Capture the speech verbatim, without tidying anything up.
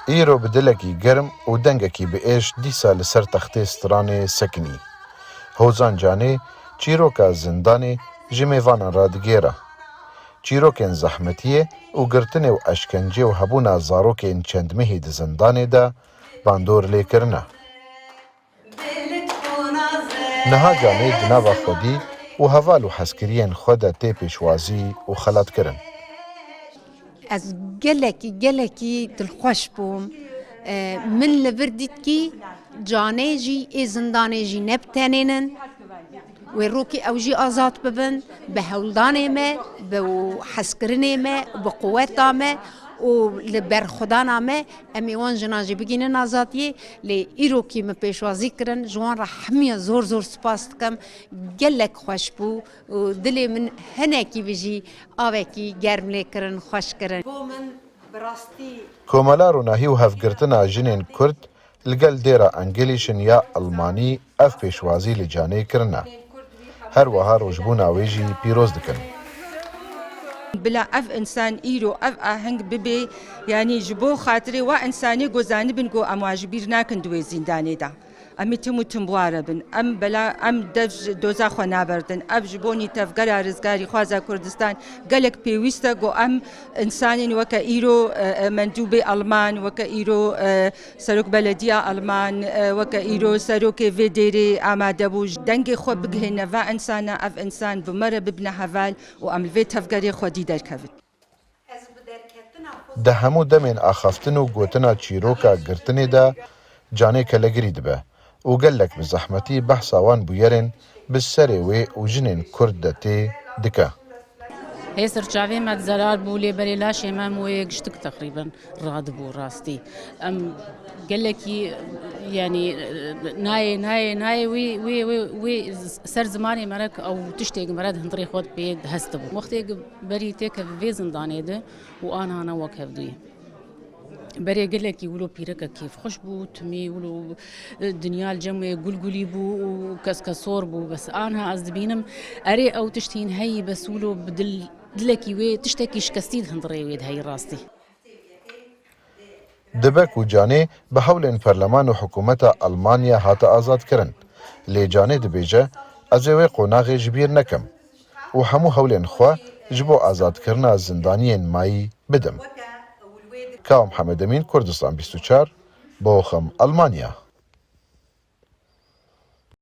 Îro bi dilekî germ û dengekî bi êş dîsa li ser textê stranê sekinî. Hozan Canê çîroka zindanê ji mêvanan re digêre. Çîrokên zehmetiyê û girtinê û eşkencê û hebûna zarokên çend mehî di zindanê de bandor lê kirine. Niha Canê di nava xwedî û heval û hezkiriyên xwe de tê pêşwazî û xelatkirin. Ez gelekî, gelekî dilxweş bûm. E, min li vir dît kî Canê jî ê zindanê jî ne bi tenê nin. Wê rokê ew jî azad bibin, bi hewldanê me, bi hezkirinê me, bi quweta me û li berxwedana me, em ê wan jinan jî bigînin azadiyê. Lê îrokî min pêşwazî kirin, ji wan re hemiya zor zor spas dikim. Gelek xweş bû û dilê min hinekî bi jî avekî germ lê kirin, xweş kirin. Bo min bi rastî Komela Ronahî û Hevgirtina Jinên Kurd li gel Dêra Engelîşin ya Elmanî ev pêşwazî li Canê kirine. Her wiha rojbûna wê jî pîroz dikin. Bila ev însan îro ev aheng bibe, yanî ji bo xatirê wa însanê ku zanibin ku em wan ji bîr nakin di wê zîndanê de. Em ê tim û tim bi wa re bin. Em bela, em dev ji doza xwe naberdin. Ev ji bo nî tevgera rizgarîxwaza Kurdistan gelek pêwîst e ku em însanên weke îro, e, e, mendûbê Alman, weke îro, e, serok belediya Alman, e, weke îro serokê vê dêrê amade bû. Dengê xwe bigihêne va însana, ev însan bi me re bibine heval û em li vê tevgerê xwedî derkevin. Di hemû demên axaftin û gotina çîroka girtinê de Canê kelegirî dibe û gelek bi zehmetî behsa wan bûyerên bi serê wê û jinên Kurd de tê dike. Hê serçavê me di zerar bû, lê berê laşê me em wê giştik teqrîben radibû rastî. Em gelekî, yanî, nayê, nayê, nayê wî, wî, wî, wî ser zimanê me re ew tiştê me re di hundirê xwe pê hestibû. Wextê berî têkeve vê zindanê de û aniha ne wek hevdûyê. Berê gelekî wilo pîreke kêfxweş bû, timî wilo, e, dinya li cem wê gulgulî bû û keskesor bû. Bes aniha ez dibînim, erê ew tişt hîn heyî, bes wilo bi dil, dilekî wê tiştekî şikestî di hundirê wê de heyî rastî. Dibe ku Canê bi hewlên perleman û hikûmeta Almanya hate azadkirin. Lê Canê dibêje, ez ê wê qonaxê ji bîr nekim û hemû hewlên xwe ji bo azadkirina zindaniyên mayî bidim. Kawa Mihemed Emîn, Kurdistan bîst û çar, Bochum, Almanya.